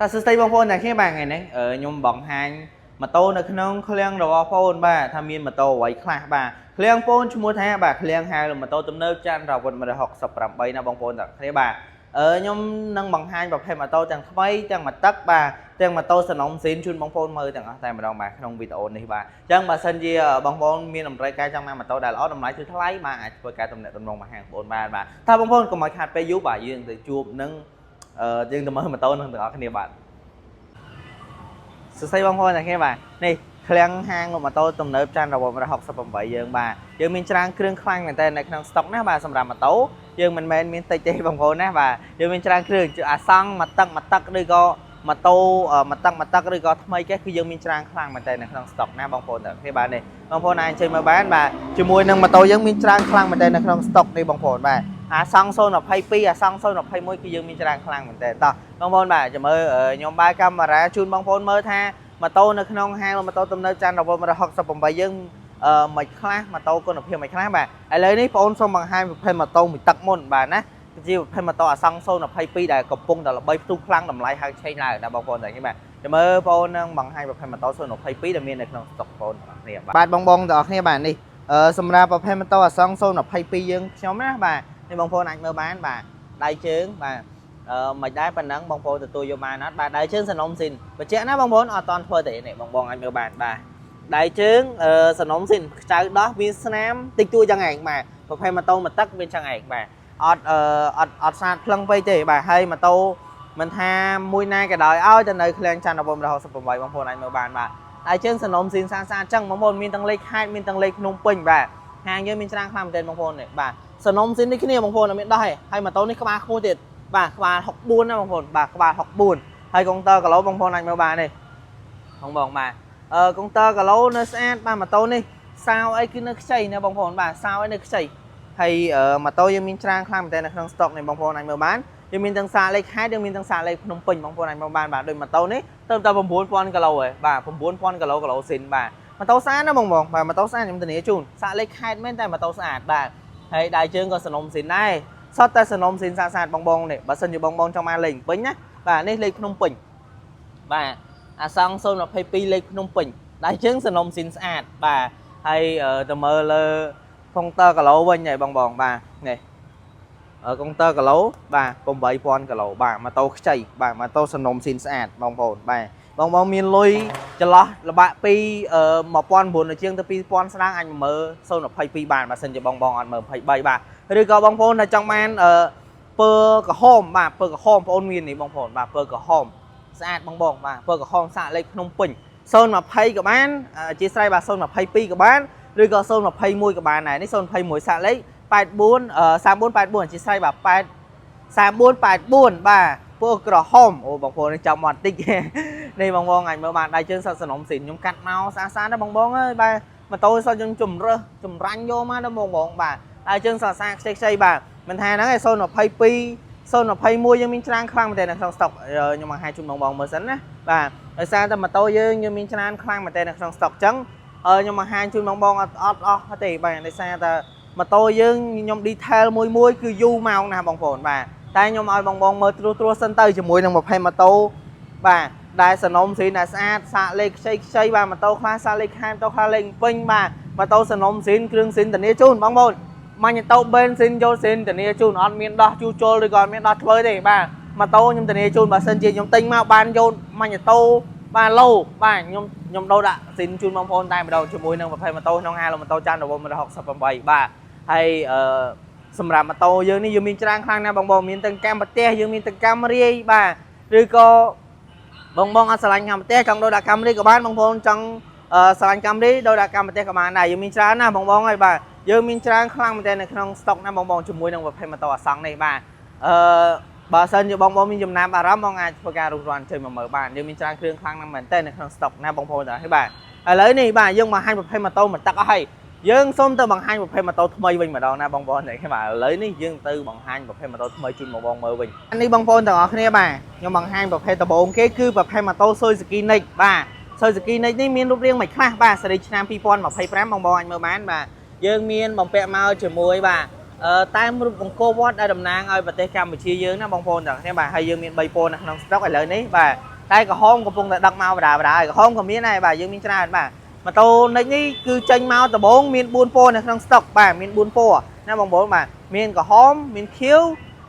តើសួស្តីបងប្អូនអ្នកគ្នាបាទថ្ងៃនេះខ្ញុំបង្ហាញម៉ូតូនៅក្នុងឃ្លាំងរបស់បងប្អូនបាទថាមានម៉ូតូអ្វីខ្លះបាទឃ្លាំងបងប្អូនឈ្មោះថាបាទឃ្លាំងហៅម៉ូតូទំនើបច័ន្ទរាវុធ168ណាបងប្អូនទាំងគ្នាបាទខ្ញុំនឹងបង្ហាញប្រភេទម៉ូតូទាំងថ្មីទាំងមួយទឹកបាទទាំងម៉ូតូសនំស៊ីនជូនបងប្អូនមើលទាំងអស់តែម្ដងបាទក្នុងវីដេអូនេះបាទអញ្ចឹងបើសិនជាបងប្អូនមានតម្រូវការចង់បានម៉ូតូដែលល្អតម្លៃធូរថ្លៃបាទអាចធ្វើការទំនាក់ទំនងមកហាងបងប្អូនបានបាទថាបងប្អូនកុំឲ្យខាតពេលយូរបាទយើងទៅជួបនឹងយើងទៅមើលម៉ូតូនឹងទាំងអស់គ្នាបាទ សួស្តីបងប្អូនទាំងគ្នាបាទនេះឃ្លាំងហាងម៉ូតូទំនើបច័ន្ទរវត្ត168យើងបាទយើងមានច្រើនគ្រឿងខ្លាំងមែនតើនៅក្នុងស្តុកណាបាទសម្រាប់ម៉ូតូយើងមិនមែនមានតិចទេបងប្អូនណាបាទយើងមានច្រើនគ្រឿងអាសង់មួយទឹកមួយទឹកឬក៏ម៉ូតូមួយទឹកមួយទឹកឬក៏ថ្មីគេគឺយើងមានច្រើនខ្លាំងមែនតើនៅក្នុងស្តុកណាបងប្អូនទាំងគ្នាបាទនេះបងប្អូនអាចអញ្ជើញមកបានបាទជាមួយនឹងម៉ូតូយើងមានច្រើនខ្លាំងមែនតើនៅក្នុងស្តុកនេះបងប្អូនបាទអាសង់022អាសង់021គឺយើងមានច្រើនខ្លាំងមែនតើតោះបងប្អូនបាទចាំមើលខ្ញុំបើកកាមេរ៉ាជូនបងប្អូនមើលថាម៉ូតូនៅក្នុងហាងម៉ូតូទំនើបច័ន្ទរវត្ត168យើងមិនខ្លះម៉ូតូគុណភាពមិនខ្លះបាទឥឡូវនេះបងប្អូនសូមបង្ហាញប្រភេទម៉ូតូមួយទឹកមុនបាទណាជាប្រភេទម៉ូតូអាសង់022ដែលកំពុងតែល្បីផ្ទុះខ្លាំងតម្លៃហៅឆេងឡើងណាបងប្អូនតែនេះបាទចាំមើលបងប្អូននឹងបង្ហាញប្រភេទម៉ូតូ022ដែលមាននៅក្នុងស្តុកបងប្អូនទាំងអស់គ្នាបាទបងបងទាំងអស់គ្នាបាទនេះសម្រាប់ប្រភេទម៉ូតូអាសង់022យើងខ្ញុំណាបាទនេះបងប្អូនអាចមើលបានបាទដៃជើងបាទមិនដែរប៉ុណ្ណឹងបងប្អូនទទួលយកបានអត់បាទដៃជើងសនំស៊ីនបញ្ជាក់ណាបងប្អូនអត់តន់ធ្វើទេនេះបងបងអាចមើលបានបាទដៃជើងសនំស៊ីនខ្ចៅដោះមានស្នាមតិចតួចយ៉ាងឯងបាទប្រភេទម៉ូតូមួយទឹកវាចឹងឯងបាទអត់អត់អត់ស្អាតភ្លឹងពេកទេបាទហើយម៉ូតូមិនថាមួយណាក៏ដោយឲ្យតែនៅឃ្លាំងច័ន្ទ168បងប្អូនអាចមើលបានបាទដៃជើងសនំស៊ីនស្អាតស្អាតចឹងបងប្អូនមានទាំងលេខខេត្តមានទាំងលេខភ្នំពេញបាទហាងយើងមានច្រើនខ្លាំងមែនទែនបងប្អូននេះបាទសនំស៊ីននេះគ្នាបងប្អូនអត់មានដោះទេហើយម៉ូតូនេះក្បាលខ្ពស់ទៀតបាទក្បាល64ណាបងប្អូនបាទក្បាល64ហើយកុងទ័រគីឡូបងប្អូនអាចមើលបានទេបងបងបាទកុងទ័រគីឡូនៅស្អាតបាទម៉ូតូនេះសោអីគឺនៅខ្ចីណាបងប្អូនបាទសោអីនៅខ្ចីហើយម៉ូតូយើងមានច្រើនខ្លាំងមែនទែននៅក្នុងស្តុកនេះបងប្អូនអាចមើលបានយើងមានទាំងសាលេខខេត្តយើងមានទាំងសាលេខភ្នំពេញបងប្អូនអាចមើលបានបាទដូចម៉ូតូនេះទៅតែ9000គីឡូឯងបាទ9000គីឡូគីឡូស៊ីនបាទម៉ូតូស្អាតណាបងបងបាទម៉ូតូស្អាតខ្ញុំធានាជូនសាកលេខខេត្តមែនតែម៉ូតូស្អាតបាទហើយដៃជើងក៏សនំស៊ីនដែរ សតតែសនំស៊ីនស្អាតស្អាតបងបងនេះបើសិនជាបងបងចង់មកលេខពេញណាបាទនេះលេខភ្នំពេញបាទអាសង់022លេខភ្នំពេញដៃជើងសនំស៊ីនស្អាតបាទហើយទៅមើលលើកុងទ័រគីឡូវិញហើយបងបងបាទនេះកុងទ័រគីឡូបាទ8000គីឡូបាទម៉ូតូខ្ចីបាទម៉ូតូសនំស៊ីនស្អាតបងប្អូនបាទបងបងមានលុយចន្លោះលបាក់ពី1900ជាងទៅ2000ស្ដាងអាចមើល022បានបើសិនជាបងបងអត់មើល23បាទឬក៏បងប្អូនដែលចង់បានអឺពើក្រហមបាទពើក្រហមបងប្អូនមាននេះបងប្អូនបាទពើក្រហមស្អាតបងបងបាទពើក្រហមសាកលេខភ្នំពេញ020ក៏បានអធិស្ឋានបាទ022ក៏បានឬក៏021ក៏បានដែរនេះ021សាកលេខ84 3484អធិស្ឋានបាទ8 3484បាទពណ៌ក្រហមអូបងប្អូននេះចាំមកតិចនេះបងបងអាចមើលបានដៃជើងសត្វសនំស៊ីនខ្ញុំកាត់មកស្អាតស្អាតណាបងបងអើយបាទម៉ូតូសត្វយើងជំរើសចម្រាញ់យកមកណាបងបងបាទដៃជើងសត្វស្អាតខ្ចីខ្ចីបាទមិនថាហ្នឹងឯង022 021យើងមានច្រើនខ្លាំងមែនទែននៅក្នុងស្តុកខ្ញុំបង្ហាញជូនបងបងមើលសិនណាបាទដោយសារតែម៉ូតូយើងយើងមានច្រើនខ្លាំងមែនទែននៅក្នុងស្តុកអញ្ចឹងខ្ញុំបង្ហាញជូនបងបងអត់អត់អស់ទេបាទដោយសារតែម៉ូតូយើងខ្ញុំ detail មួយមួយគឺយូរម៉ោងណាស់បងប្អូនបាទតែខ្ញុំឲ្យបងបងមើលត្រួសត្រាសសិនទៅជាមួយនឹង20ម៉ូតូបាទដែលសនំស៊ីនដែលស្អាតសាកលេខខ្ចីខ្ចីបាទម៉ូតូខ្លះសាកលេខខែម៉ូតូខ្លះលេខពេញបាទម៉ូតូសនំស៊ីនគ្រឿងស៊ីនធានាជូនបងប្អូនម៉ាញ់តូបេនស៊ីនយកស៊ីនធានាជូនអត់មានដោះជួសជុលឬក៏អត់មានដោះធ្វើទេបាទម៉ូតូខ្ញុំធានាជូនបើសិនជាខ្ញុំទិញមកបានយកម៉ាញ់តូបាទឡូបាទខ្ញុំដូរដាក់ស៊ីនជូនបងប្អូនតែម្ដងជាមួយនឹងប្រភេទម៉ូតូក្នុងហាងម៉ូតូច័ន្ទរវល់168បាទហើយអឺសម្រាប់ម៉ូតូយើងនេះយើងមានច្រើនខ្លាំងណាស់បងបងមានទាំងកម្មប្រទេសយើងមានទាំងកម្មរាយបាទឬក៏បងបងអត់ស្រឡាញ់កម្មប្រទេសចង់ដូរដាក់កម្មរាយក៏បានបងប្អូនចង់ស្រឡាញ់កម្មរាយដូរដាក់កម្មប្រទេសក៏បានដែរយើងមានច្រើនណាស់បងបងហើយបាទយើងមានច្រើនខ្លាំងមែនទែននៅក្នុងស្តុកណាបងបងជាមួយនឹងប្រភេទម៉ូតូអាសង់នេះបាទបើសិនជាបងបងមានចំណាប់អារម្មណ៍បងអាចធ្វើការរុះរាន់ជួយមកមើលបានយើងមានច្រើនគ្រឿងខ្លាំងណាស់មែនទែននៅក្នុងស្តុកណាបងប្អូនតើហើយបាទឥឡូវនេះបាទយើងមកហាញប្រភេទម៉ូតូមួយទឹកអស់ហើយយើងសូមទៅបង្ហាញប្រភេទម៉ូតូថ្មីវិញម្ដងណាបងប្អូនតែបាទឥឡូវនេះយើងទៅបង្ហាញប្រភេទម៉ូតូថ្មីជូនបងបងមើលវិញនេះបងប្អូនទាំងអស់គ្នាបាទខ្ញុំបង្ហាញប្រភេទដំបូងគេគឺប្រភេទម៉ូតូ Suzuki Next បាទ Suzuki Next នេះមានរូបរាងមិនខ្លះបាទស៊េរីឆ្នាំ2025បងបងអាចមើលបានបាទយើងមានបំពាក់មកជាមួយបាទ តាមរូបអង្គរវត្តដែលតំណាងឲ្យប្រទេសកម្ពុជាយើងណាបងប្អូនទាំងគ្នាបាទហើយយើងមាន3ពណ៌នៅក្នុងស្តុកឥឡូវនេះបាទ តែក្រហមកំពុងតែដឹកមកបដាបដាហើយក្រហមក៏មានដែរបាទយើងមានច្រើនបាទម៉ូតូនិចនេះគឺចេញមកដំបូងមាន4ពណ៌នៅក្នុងស្តុកបាទមាន4ពណ៌ណាបងប្អូនបាទមានក្រហមមានខៀវ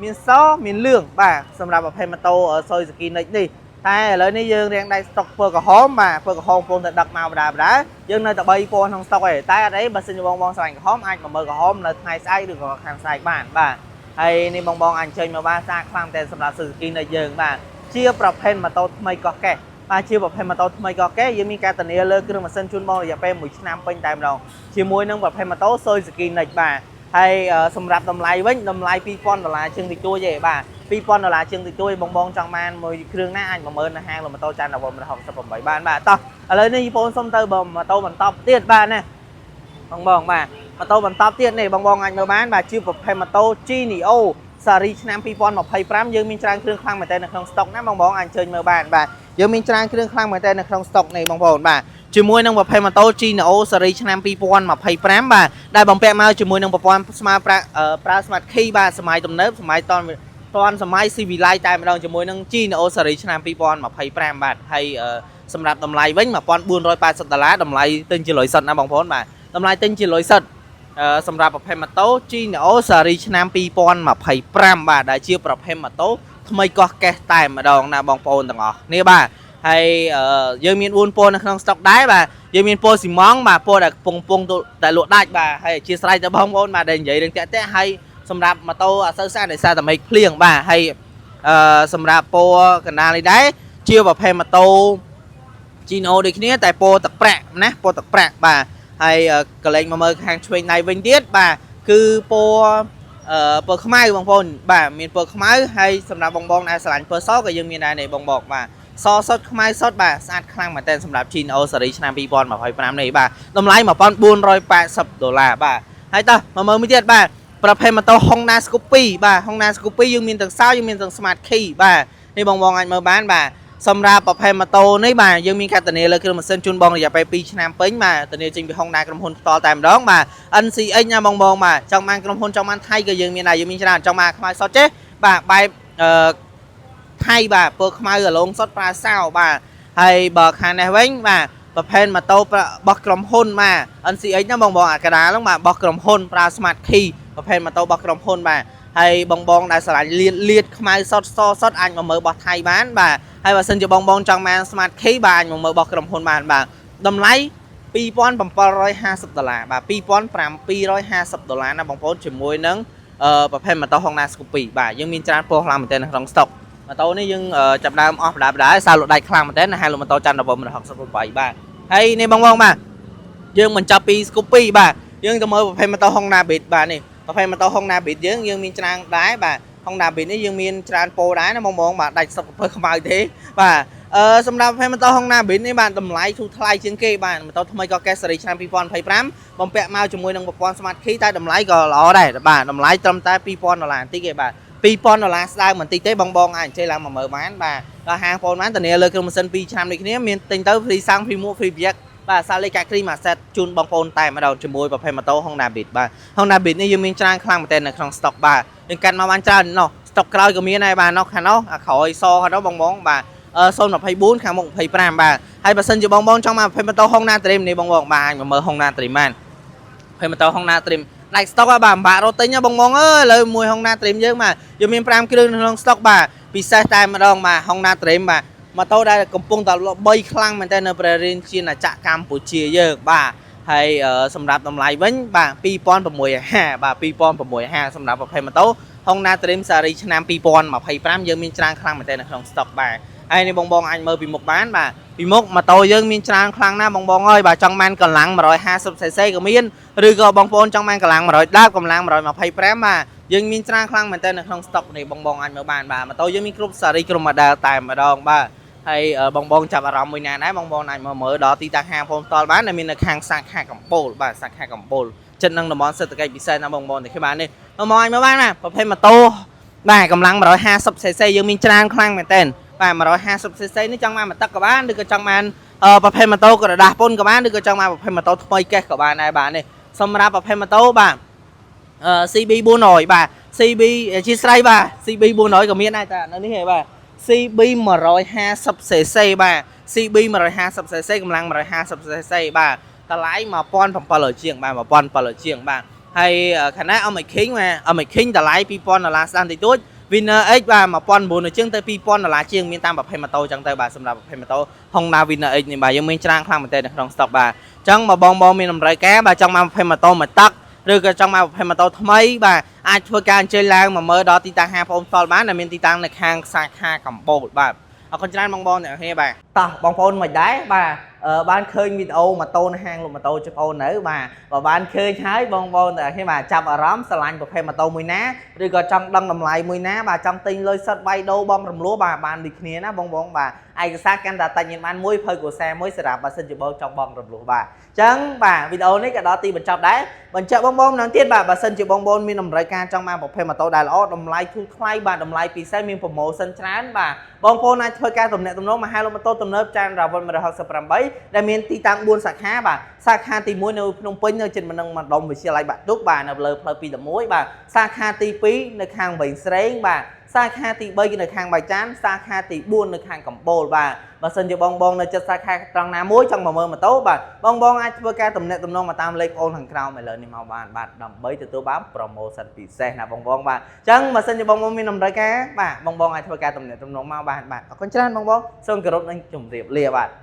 មានសមានលឿងបាទសម្រាប់ប្រភេទម៉ូតូ Suzuki Nick នេះតែឥឡូវនេះយើងរៀងដៃស្តុកពណ៌ក្រហមបាទពណ៌ក្រហមកំពុងតែដឹកមកបដាបដាយើងនៅតែ3ពណ៌ក្នុងស្តុកឯងតែអត់អីបើសិនជាបងបងស្រឡាញ់ក្រហមអាចមកមើលក្រហមនៅថ្ងៃស្អែកឬក៏ខាងស្អែកបានបាទហើយនេះបងបងអាចអញ្ជើញមកបានស្អាតខ្លាំងតែសម្រាប់ Suzuki នៅយើងបាទជាប្រភេទម៉ូតូថ្មីកោះកេះបាទជាប្រភេទម៉ូតូថ្មីកោះកេះយើងមានការធានាលើគ្រឿងម៉ាស៊ីនជូនបងរយៈពេល1ឆ្នាំពេញតែម្ដងជាមួយនឹងប្រភេទម៉ូតូ Suzuki Nick បាទហើយសម្រាប់តម្លៃវិញតម្លៃ2000ដុល្លារជាងតិចតួចទេបាទ2000ដុល្លារជាងតិចតួចបងបងចង់បានមួយគ្រឿងណាអាចមកមើលនៅហាងម៉ូតូច័ន្ទរវល់168បានបាទតោះឥឡូវនេះបងសុំទៅបើម៉ូតូបន្តទៀតបាទណាបងបងបាទម៉ូតូបន្តទៀតនេះបងបងអាចមើលបានបាទជាប្រភេទម៉ូតូ Genio ស៊េរីឆ្នាំ2025យើងមានច្រើនគ្រឿងខ្លាំងមែនទែននៅក្នុងស្តុកណាបងបងអាចអញ្ជើញមើលបានបាទយើងមានច្រើនគ្រឿងខ្លាំងមែនទែននៅក្នុងស្តុកនេះបងប្អូនបាទជាមួយនឹងប្រភេទម៉ូតូ Genio ស៊េរីឆ្នាំ2025បាទដែលបំពាក់មកជាមួយនឹងប្រព័ន្ធស្មើប្រាប្រើ Smart Key បាទសម័យទំនើបសម័យតនតាន់សម័យ CVL តែម្ដងជាមួយនឹង Genio ស៊េរីឆ្នាំ2025បាទហើយសម្រាប់តម្លៃវិញ1480ដុល្លារតម្លៃទិញជាលុយសុទ្ធណាបងប្អូនបាទតម្លៃទិញជាលុយសុទ្ធសម្រាប់ប្រភេទម៉ូតូ Genio ស៊េរីឆ្នាំ2025បាទដែលជាប្រភេទម៉ូតូថ្មីកោះកេះតែម្ដងណាបងប្អូនទាំងអស់នេះបាទហើយយើងមាន4ពណ៌នៅក្នុងស្តុកដែរបាទយើងមានពណ៌ស៊ីម៉ងបាទពណ៌ដែលពងពងតែលក់ដាច់បាទហើយអធិស្ឋានទៅបងប្អូនបាទដែលនិយាយរឿងតាក់តាក់ហើយសម្រាប់ម៉ូតូអត់សូវស្អាតដោយសារតែមេឃភ្លៀងបាទហើយសម្រាប់ពណ៌កណ្ដាលនេះដែរជាប្រភេទម៉ូតូ Gino ដូចគ្នាតែពណ៌ទឹកប្រាក់ណាពណ៌ទឹកប្រាក់បាទហើយកលែងមកមើលខាងឆ្វេងដៃវិញទៀតបាទគឺពណ៌ពណ៌ខ្មៅបងប្អូនបាទមានពណ៌ខ្មៅហើយសម្រាប់បងបងដែលស្រឡាញ់ពណ៌សក៏យើងមានដែរនេះបងបងបាទសសុតខ្មៅសុតបាទស្អាតខ្លាំងមែនទែនសម្រាប់ Gino ស៊េរីឆ្នាំ2025នេះបាទតម្លៃ1480ដុល្លារបាទហើយតោះមកមើលមួយទៀតបាទប្រភេទម៉ូតូ Honda Scoopy បាទ Honda Scoopy យើងមានទាំងសោយើងមានទាំង Smart Key បាទនេះបងបងអាចមើលបានបាទសម្រាប់ប្រភេទម៉ូតូនេះបាទយើងមានការធានាលើគ្រឿងម៉ាស៊ីនជូនបងរយៈពេល2ឆ្នាំពេញបាទធានាចេញពី Honda ក្រុមហ៊ុនផ្ទាល់តែម្ដងបាទ NCX ណាបងបងបាទចង់បានក្រុមហ៊ុនចង់បានថៃក៏យើងមានដែរយើងមានច្រើនចង់បានខ្មៅសុតទេបាទបែបអឺថៃបាទពណ៌ខ្មៅអាឡងសុតប្រើសោបាទហើយបើខាងនេះវិញបាទប្រភេទម៉ូតូរបស់ក្រុមហ៊ុនបាទ NCX ណាបងបងអាកដាលហ្នឹងបាទរបស់ក្រុមហ៊ុនប្រើ Smart Key ប្រភេទម៉ូតូរបស់ក្រុមហ៊ុនបាទហើយបងបងដែលស្រឡាញ់លៀតលៀតខ្មៅសុតសសុតអាចមកមើលរបស់ថៃបានបាទហើយបើសិនជាបងបងចង់បាន Smart Key បាទអាចមកមើលរបស់ក្រុមហ៊ុនបានបាទតម្លៃ2750ដុល្លារបាទ2750ដុល្លារណាបងប្អូនជាមួយនឹងប្រភេទម៉ូតូ Honda Scoopy បាទយើងមានច្រើនពណ៌ខ្លាំងមែនទែននៅក្នុងស្តុកម៉ូតូនេះយើងចាប់ដើមអស់បដាបដាសារលក់ដាច់ខ្លាំងមែនទែនណាហើយលក់ម៉ូតូច័ន្ទរវ168បាទហើយនេះបងបងបាទយើងបញ្ចប់ពី Scoopy បាទយើងទៅមើលប្រភេទម៉ូតូ Honda Beat បាទនេះប្រភេទម៉ូតូ Honda Beat យើងយើងមានច្រើនដែរបាទ Honda Beat នេះយើងមានច្រើនពណ៌ដែរណាបងបងបាទដាច់សុកពើខ្មៅទេបាទសម្រាប់ប្រភេទម៉ូតូ Honda Beat នេះបាទតម្លៃធូរថ្លៃជាងគេបាទម៉ូតូថ្មីក៏កេសស៊េរីឆ្នាំ2025បំពាក់មកជាមួយនឹងប្រព័ន្ធ Smart Key តែតម្លៃក៏ល្អដែរបាទតម្លៃត្រឹមតែ2000ដុល្លារបន្តិចទេបាទ2000ដុល្លារស្ដើងបន្តិចទេបងបងអាចអញ្ជើញឡើងមកមើលបានបាទដល់ហាងបងបានធានាលើគ្រឿងម៉ាស៊ីន2ឆ្នាំដូចគ្នាមានទិញទៅ free សាំង free មួក free ប្រយ័ត្នបាទសាលេកាគ្រីមួយសេតជូនបងប្អូនតែម្ដងជាមួយប្រភេទម៉ូតូ Honda Beat បាទ Honda Beat នេះយើងមានច្រើនខ្លាំងមែនទែននៅក្នុង stock បាទយើងកាត់មកបានច្រើនណោះ stock ក្រោយក៏មានដែរបាទណោះខាងនោះអាក្រោយសខាងនោះបងបងបាទ024ខាងមុខ25បាទហើយបើសិនជាបងបងចង់មកប្រភេទម៉ូតូ Honda Dream នេះបងបងបាទអាចមកមើល Honda Dream បានប្រភេទម៉ូតូ Honda Dream ដាច់ stock ហើយបាទពិបាករកទិញណាបងបងអើយឥឡូវមួយ Honda Dream យើងបាទយើងមាន5គ្រឿងនៅក្នុង stock បាទពិសេសតែម្ដងបាទ Honda Dream បាទម៉ូតូដែលកំពុងតែល្បីខ្លាំងមែនទែននៅព្រះរាជាណាចក្រកម្ពុជាយើងបាទហើយសម្រាប់តម្លៃវិញបាទ2650បាទ2650សម្រាប់ប្រភេទម៉ូតូ Honda Dream Series ឆ្នាំ2025យើងមានច្រើនខ្លាំងមែនទែននៅក្នុង stock បាទហើយនេះបងបងអាចមើលពីមុខបានបាទពីមុខម៉ូតូយើងមានច្រើនខ្លាំងណាស់បងបងអើយបាទចង់បានកម្លាំង 150cc ក៏មានឬក៏បងប្អូនចង់បានកម្លាំង110កម្លាំង125បាទយើងមានច្រើនខ្លាំងមែនទែននៅក្នុង stock នេះបងបងអាចមើលបានបាទម៉ូតូយើងមានគ្រប់ស៊េរីគ្រប់ model តែម្ដងបាទហើយបងបងចាប់អារម្មណ៍មួយណាដែរបងបងអាចមកមើលដល់ទីតាំងហាងផងផ្ទាល់បានដែលមាននៅខាងសាខាកំពូលបាទសាខាកំពូលចិត្តនឹងតំបន់សេដ្ឋកិច្ចពិសេសណាបងបងតែគេបាននេះបងបងអាចមើលបានណាប្រភេទម៉ូតូបាទកម្លាំង 150cc យើងមានច្រើនខ្លាំងមែនទែនបាទ 150cc នេះចង់បានមួយទឹកក៏បានឬក៏ចង់បានប្រភេទម៉ូតូក្រដាសពុនក៏បានឬក៏ចង់បានប្រភេទម៉ូតូថ្មីកេះក៏បានដែរបាទនេះសម្រាប់ប្រភេទម៉ូតូបាទ CB 400បាទ CB អធិស្ឋានបាទ CB 400ក៏មានដែរតានៅនេះហ៎បាទ CB 150 cc បាទ CB 150 cc កម្លាំង 150 cc បាទតម្លៃ1700ជាងបាទ1700ជាងបាទហើយខណៈ MX King បាទ MX King តម្លៃ2000ដុល្លារស្ដាងតិចតួច Winner X បាទ1900ជាងទៅ2000ដុល្លារជាងមានតាមប្រភេទម៉ូតូចឹងទៅបាទសម្រាប់ប្រភេទម៉ូតូ Honda Winner X នេះបាទយើងមានច្រើនខ្លាំងមែនទែននៅក្នុង stock បាទអញ្ចឹងមកបងបងមានតម្រូវការបាទចង់មកប្រភេទម៉ូតូមួយទឹកឬក៏ចង់មកប្រភេទម៉ូតូថ្មីបាទអាចធ្វើការអញ្ជើញឡើងមកមើលដល់ទីតាំងហាងបងផ្ទាល់បានដែលមានទីតាំងនៅខាងសាខាកំពតបាទអរគុណច្រើនបងបងអ្នកគ្នាបាទតោះបងប្អូនមិនដែរបាទអឺបានឃើញវីដេអូម៉ូតូនៅហាងលក់ម៉ូតូជិះបងនៅបាទបើបានឃើញហើយបងប្អូនអ្នកគ្នាបាទចាប់អារម្មណ៍ស្រឡាញ់ប្រភេទម៉ូតូមួយណាឬក៏ចង់ដឹងតម្លៃមួយណាបាទចង់ទិញលុយសុទ្ធបាយដូរបងរំលោះបាទបានដូចគ្នាណាបងបងបាទឯកសារកាន់តែតាច់ញ៉ាំបានមួយភៅកូសាមួយសម្រាប់បើសិនជាបងចង់បងរំលោះបាទអញ្ចឹងបាទវីដេអូនេះក៏ដល់ទីបញ្ចប់ដែរបញ្ជាក់បងបងម្ដងទៀតបាទបើសិនជាបងបងមានតម្រូវការចង់បានប្រភេទម៉ូតូដែលល្អតម្លៃធូរថ្លៃបាទតម្លៃពិសេសមាន promotion ច្រើនបាទបងប្អូនអាចធ្វើការទំនាក់ទំនងមកហាងលក់ម៉ូតូទំនើបចានរាវុធ168ដែលមានទីតាំង4សាខាបាទសាខាទី1នៅភ្នំពេញនៅជិតម្ដុំម្ដុំវិទ្យាល័យបាក់ឌុបបាទនៅលើផ្លូវ211បាទសាខាទី2នៅខាងវែងស្រេងបាទសាខាទី3គឺនៅខាងបាយចានសាខាទី4នៅខាងកំពូលបាទបើសិនជាបងបងនៅចិត្តសាខាត្រង់ណាមួយចង់មកមើលម៉ូតូបាទបងបងអាចធ្វើការទំនាក់ទំនងមកតាមលេខបងខាងក្រោមឥឡូវនេះមកបានបាទដើម្បីទទួលបាន promotion ពិសេសណាបងបងបាទអញ្ចឹងបើសិនជាបងបងមានតម្រូវការបាទបងបងអាចធ្វើការទំនាក់ទំនងមកបានបាទអរគុណច្រើនបងបងសូមគោរពនិងជម្រាបលាបាទ។